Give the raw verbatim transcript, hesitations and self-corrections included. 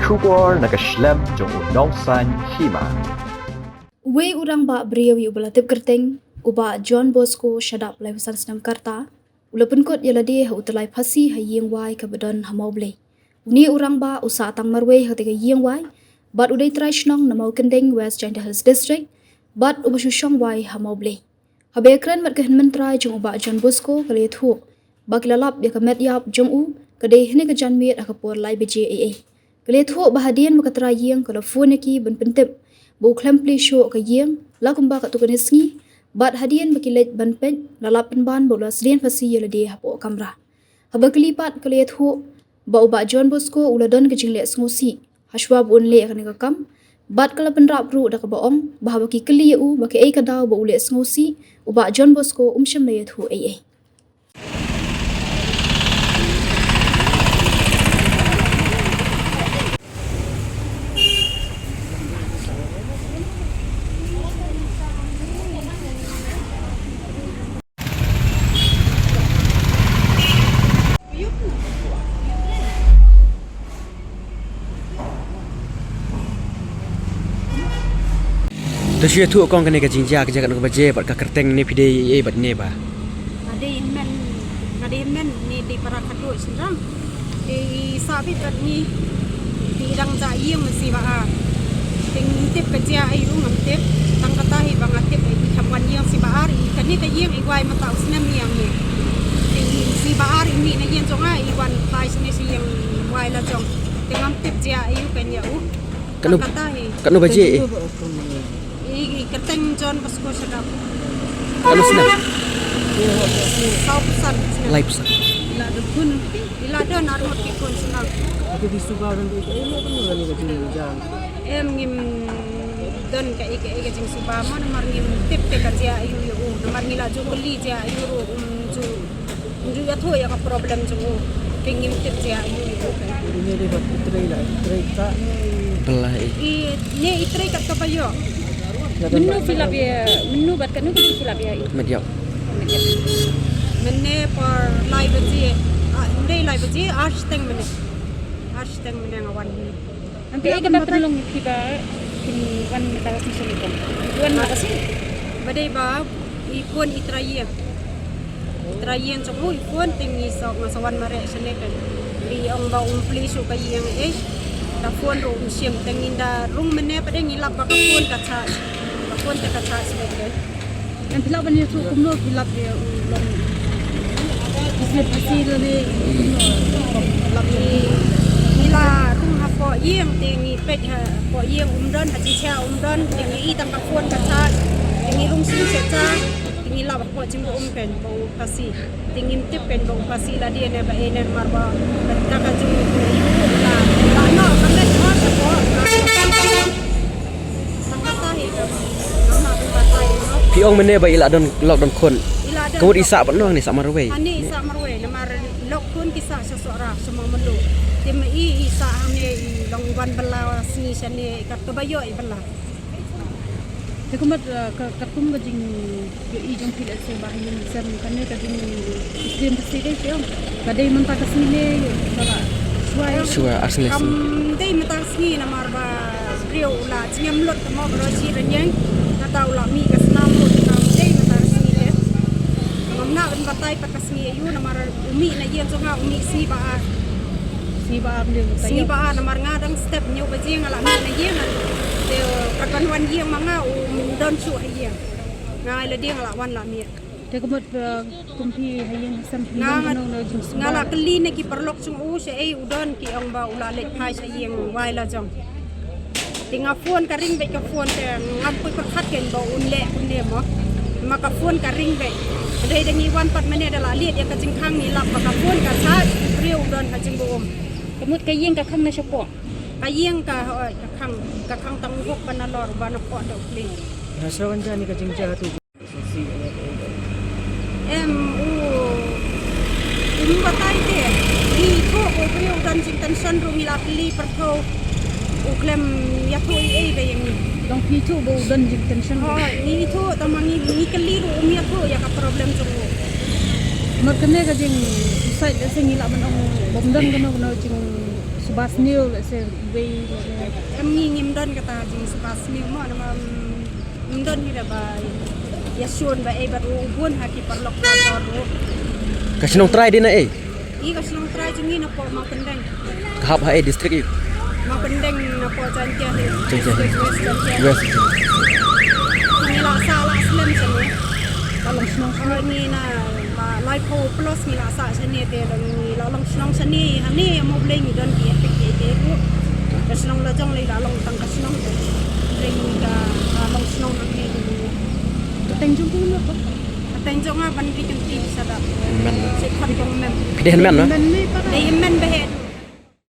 Khubor na ka shlem jong u Nongsaiñ Hima. Uwei u rangbah briew ïa uba la tip kyrteng u Bah John Bosco Shadap, laiphew san snem ka rta, u la pynkut ïa lade ha u tyllai phasi ha ïing wai kaba don ha Mawblei. Une u rangbah u sah tang marwei ha kata ka ïing wai bad u dei trai shnong na Mawkynding, West Jaintia Hills District, bad uba shu shong wai ha Mawblei. Haba ïakren bad ka hynmen trai jong u Bah John Bosco, ka la ïathuh ba ki la lap ïa ka met ïap jong u ka dei hynne ka janmiet ha ka por lai baje eiei. Ka la ïathuh ba hadien ba ka trai ïing ka la phone ïa ki ban pyntip ba u khlem plie shuh ka ïing la kumba katto katne sngi, bad hadien ba ki leit ban peit, la lap pynban ba u la sdien phasi ïa lade hapoh kamra. Haba kylli pat, ka la ïathuh ba u Bah John Bosco u la don ka jingleh sngewsih hashwa ba un leh kane ka kam, bad ka la pynrap ruh da kaba ong ba haba ki kylli ïa u ba kaei ka daw ba u leh sngewsih, u Bah John Bosco um shym la ïathuh eiei. To shu ïathuh kong kane ka jingjia ka jia katno ka baje bad ka kyrteng ne phi dei ei ei bad ne ba. Nga dei hynmen, nga dei hynmen ne dei para khadduh shynrang. Te i sah beit bad ngi. Te i dang jah ïing mynsngi ba ar. Te ngim tip ka jia aïu, ngam tip. Tang kata hi ba nga tip i kham wan ïing sngi ba ar, i kane ka ïing i wai mynta u snem ïa ngi. Te i sngi ba ar i mih na ïing jong nga, i wan phai shane sha ïing wai la jong. Te ngam tip jia aïu kan ïa u. Katno, kata hi. Katno baje eh? I, i kyrteng John Bosco Shadap. Katno snem? Saw phew san snem. Lai phew san. I la don ar ngut ki khun snem. Ïa ka jingsuba don, ïa ka jingsuba don. Em, ngim don kaei kaei ka jingsuba mo, namar ngim tip te ka jia aïu ïa u, namar ngi la ju kylli jia aïu ruh, um, ju Nju ïathuh ïa ka problem jong u. Te ngim tip jia aïu ïa u. Ine dei ba i trei la, i trei ka. Bala eh. I, ne i trei kat kaba ïoh. Mynno phi lap ïa, mynno bad katno phi lap ïa i? Met ïap. Mynne por lai baje. Ah, ym dei lai baje, ar shiteng mynne. Ar shiteng mynne nga wan hi. Hangta ïa kaba pynlong ïa phi ba phin wan mynta ka sngi shane. Wan mynta ka sngi. Ba dei ba i phone i trai ïing. I trai ïing jong u i phone te ngi sa, nga sa wan mareh shane kan. Te i ong ba um plie shuh ka ïing eh. Da phone ruh um shim, te ngi da rung mynne pat de ngi lap ba ka phone ka charge. Ka phone te ka charge beit de. Em, phi lah ban ïathuh kumno phi lap ïa u long. Phi sngewsih lane kumno phi lap ïa u. Ngi la rung hapoh ïing te ngi peit hapoh ïing um don, ha jingshisha um don, te ngi i tang ka phone ka charge, te ngi rung shisha, te ngi lap hapoh jingbaum pen ba u phasi. Te ngim tip pen ba u phasi lade ne ba ei ne, namar ba kata ka jingïathuh la, la noh ka met hot hapoh. Phi ong mynne ba i la don, lok don khun. I la don. Ka mut i sah pat noh ne sah marwei? Hangne i sah marwei, namar lok khun ki sah sha Sohra, sha Mawmynlong. Te ma i, i sah hangne, i long wan bylla sngi shane, kat kaba ïoh i bylla. Te ka mut, eh, ka, katkum ka jing Ïohi jong phi lehse ba ha ïing ha sem kane ka jing, jingpyrsiem pyrsi dei shuh. Ka dei mynta ka sngi ne ka la shuwa? Shuwa ar sngi. Kam dei mynta ka sngi namar ba briew u la jingem lut mo, baroh shi rynïeng. Kata u la mih ka snam ruh, kam dei mynta ka sngi te. Ngam lah ban batai pat ka sngi aïu namar u mih na ïing jong nga u mih sngi ba ar. Sngi ba ar ne mynta. Sngi ba ar namar nga dang step hynñiew baje nga la mih na ïing. Te ka ban wan ïing ma nga um don shuh ha ïing. Nga ai lade nga la wan la mih. Te ka mut, eh, kum phi ha ïing ha sem phi long kano kano jingsumar? Nga la kylli na ki paralok jong u shaei u don, ki ong ba u la leit phai sha ïing wai la jong. Te nga phone ka ring beit ka phone te ngam poi pyrkhat kein ba un leh kumne mo. Ma ka phone ka ring beit. Dei da ngi wan pat mynne da la leit ïa ka jingkhang ngi lap ba ka phone ka charge, ki briew u don ha jingbaum. Ka mut ka ïing ka khang na shapoh? Ka ïing ka, hooid, ka khang, ka khang tang u hok ba nalor ba na poh da u pli. Nga sa wan ja ne ka jingjia tu. Em, u, um batai te. Ngi ithuh ba u briew u don jingtension ruh ngi la kylli pyrthuh. U khlem ïathuh ei ei ba ïa ngi. Long phi ithuh ba u don jingtension ruh? Oh, ngi ithuh tang ma ngi, ngi kylli ruh um ïathuh ïa ka problem jong u. Mat kane ka jing suicide, lehse ngi lah ban ong bym don kano kano jing Ba sniew lehse wei lehse. Em ngi ngim don kata jingsuba sniew mo namar ngim don hi da ba ïa shun ba ei bad u bun ha ki paralok paralok ruh. Ka shnong trai dei na ei? Ïa ka shnong trai jong ngi na pdeng Mawkyndeng. Ka hap ha ei district ïa? Mawkyndeng na pdeng Jaintia Hills. Jaintia Hills. West Jaintia. West. Ngi la sah la slem shane. Ka long shnong shane ngi na la laiphew plus ngi la sah shane te la ngi la long shnong shane hangne mo blei ngi don ki epic te te ku. Ka shnong la jong lei la long tang ka shnong te. Blei ngi ka la long shnong hangne. Ka teng jong ku na ko. Ka teng jong nga ban ri kan ti sa da. Men. Se khot jong men. Phi dei hynmen na? Dei hynmen ba he.